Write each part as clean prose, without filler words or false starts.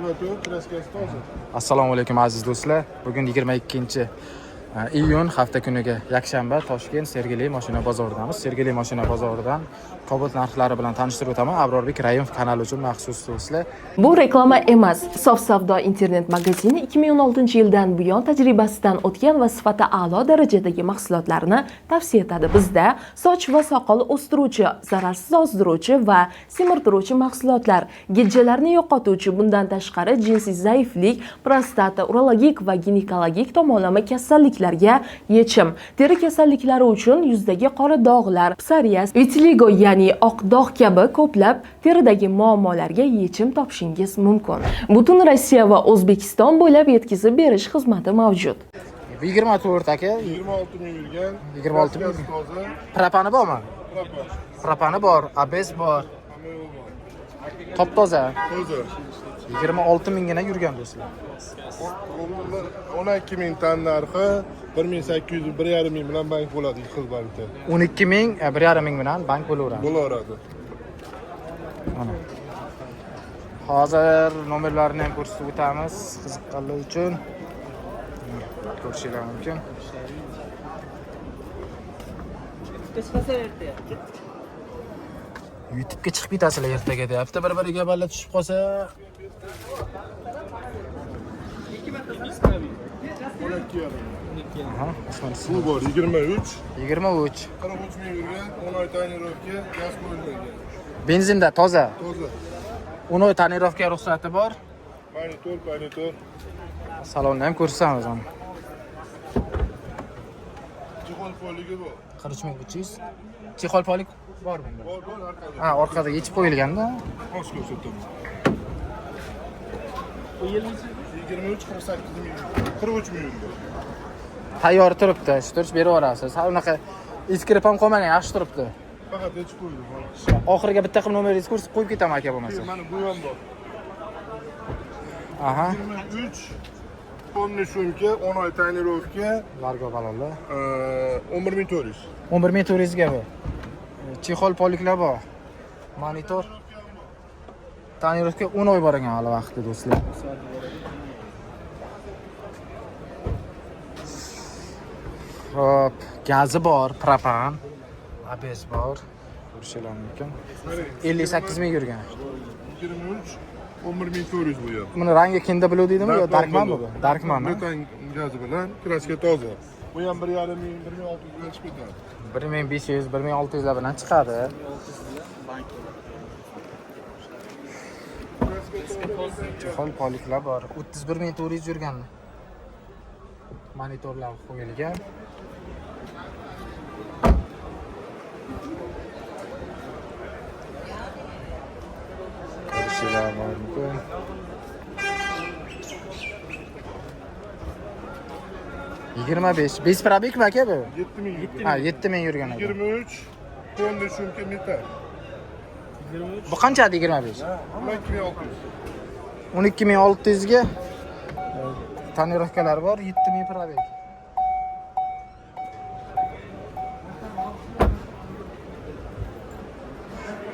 Kraskasi toza. Assalomu alaykum, aziz do'stlar. Bugun 22 iyun, hafta kuniga yakshanba, Toshkent Sergeli mashina bozoridamiz. Sergeli mashina bozoridan Cobalt narxlari bilan tanishtirib o'taman. Abrorbek Rayimov kanali uchun maxsus, do'stlar. Bu reklama emas. Sof savdo internet magazini 2016-yildan buyon tajribasidan o'tgan va sifati a'lo darajadagi mahsulotlarni tavsiya etadi. Bizda soch va soqol o'stiruvchi, zararsiz ozdiruvchi va semirtiruvchi mahsulotlar, gijjalarni yo'qotuvchi, bundan tashqari jinsiy zaiflik, prostata, urologik va ginekologik tomonlama kasalliklarga yechim, teri kasalliklari uchun yuzdagi qora dog'lar, psoriaz, vitiligo, ya'ni oq dog' kabi ko'plab teridagi muammolarga yechim topishingiz mumkin. Butun Rossiya va O'zbekiston bo'ylab yetkazib berish xizmati mavjud. 24, aka. 26 ming yurgan. 26 ming. Kraskasi toza. Propani bormi? Propan. Propani bor, ABS bor. Hamma yo'q bor. Top toza. Toza. 26 minggina yurgan, do'stlar. 12 ming tan narxi, 1800, 1,5 ming bilan bank bo'ladi, ikki xil bankda. 12 ming, 1,5 ming bilan bank bo'laveradi. Bo'laveradi. Mana. Hozir nomerlarini ham ko'rsatib o'tamiz qiziqqanlar uchun. Ko'rishinglar mumkin. YouTube'ga chiqib ketasizlar ertaga, deyapti. Bir-biriga balla tushib qolsa, 12,5. Aha, Usmon. Bu bor 23, 23. 43 ming yurgan, 10 oy tonirovka, gaz qo'yilmagan. Benzinda toza. Toza. 10 oy tonirovka ruxsati bor. Monitor, monitor. Salonni ham ko'rsatamiz uni. Chexol poligi bor. 43 300. Chexol polik bor bunda. Bor, bor orqada. Ha, orqada yechib qo'yilganda. Hozir ko'rsataman. 23, 48 ming, 43 ming yurgan. Tayyor turibdi. Shu turish berib yuborasiz. Ha, unaqa eskirib ham qolmagan, yaxshi turibdi. Faqat yechib qo'ydim. Oxiriga bitta qilib nomeringizni ko'rsatib qo'yib ketaman, aka, bo'lmasa. Mana bu ham bor. Aha, 23, полный sumka, 10 oy tonirovka, Largo balonlar. 11 400. 11 400 ga bu. Chexol poliklar bor. Monitor. Tonirovka 10 oy bor ekan hali vaqti, do'stlar. Xo'p, gazi bor, propan, ABS bor. Ko'rishinglar mumkin. 58 ming yurgan. 23, 11 400 bu ham. Buni rangi Kinda Blue deydimi yo Darkman bu? Darkman. Metan gazi bilan, kraska toza. Bu ham 1,5 ming, 1600 bilan chiqib ketadi. 1500, 1600 lar bilan chiqadi. Chexol poliklar bor. 31 400 yurgan. Monitorlar qo'yilgan. Ko'rishinglar mumkin. 25. Без пробег mi, aka, bu? 7 ming yurgan. Ha, 7 ming yurgan ekan. 23, полный sumka metal. Bu qancha 25? 12 600. 12 600 ga tonirovkalar bor, 7 ming пробег.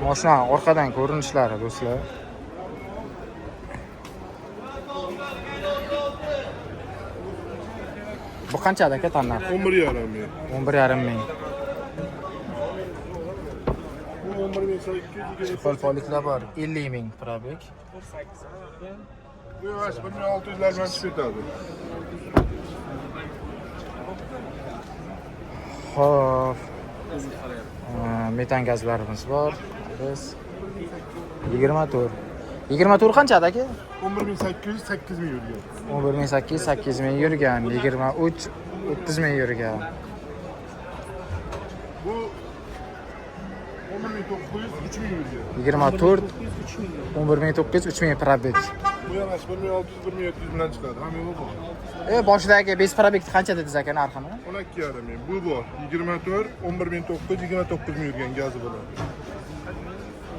Mashina orqadan ko'rinishlari, do'stlar. Bu qancha, aka, tan narxi? 11,5 ming. 11,5 ming. Bu 11 800. Chexol poliklar bor, 50 ming пробег. Bu yavash 1600 lar bilan chiqib ketadi. Xo'p. Metan gazlarimiz bor. Biz 24. 24 qanchada, aka? 11 800, 8 ming yurgan. 11 800, 8 ming yurgan, 23, 30 ming yurgan. Bu 11 900, 3 ming yurgan. 24, 11 900, 3 ming пробег. Bu ham 1600, 1700 bilan chiqadi. Hamma yo'q bor. Boshidagi 5 пробег qancha dedingiz, aka, narxini? 12,5 ming. Bu bor. 24, 11 900, 29 ming yurgan gazi bilan.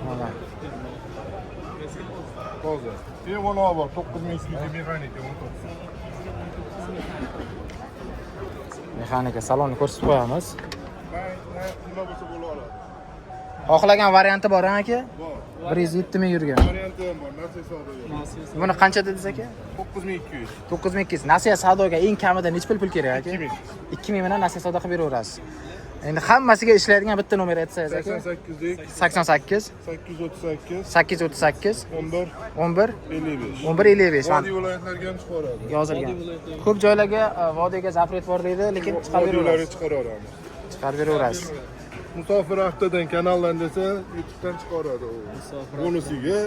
Mana. Toza. Keyin 10 bor. 9200 mexanika 19. Mexanika salonni ko'rsatib qo'yamiz. Nima bo'lsa bo'laveradi. Xohlagan varianti bor aka? Bor. 107 ming yurgan. Varianti ham bor, nasiya savdoga. Buni qancha dedingiz aka? 9200. 9200. Nasiya savdoga eng kamida necha pul kerak aka? 2000. 2000 bilan nasiya savdo qilib beraverasiz. Endi hammasiga ishlaydigan bitta nomer aytsangiz aka. 88lik 88 838 838 11 11 55. 11 55. Vodiy viloyatlariga ham chiqaradi. Yozilgan. Ko'p joylarga vodiyga запрет bor deydi, lekin chiqarib Vodiylarga beraverasiz. chiqaraveramiz. Chiqarib beraverasiz. Musofir avtodan kanaldan desa, YouTube'dan chiqaradi u. Bonusiga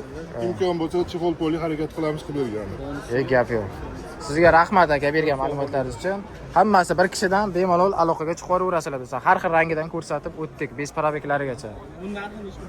imkon bo'lsa чехол poli harakat qilamiz qilib bergani. Gap yo'q. Sizga rahmat aka bergan ma'lumotlaringiz uchun. Hammasi bir kishidan bemalol aloqaga chiqib yuboraverasizlar desa, har xil rangidan ko'rsatib o'tdik, без пробег larigacha. Bu narxi nechi pul?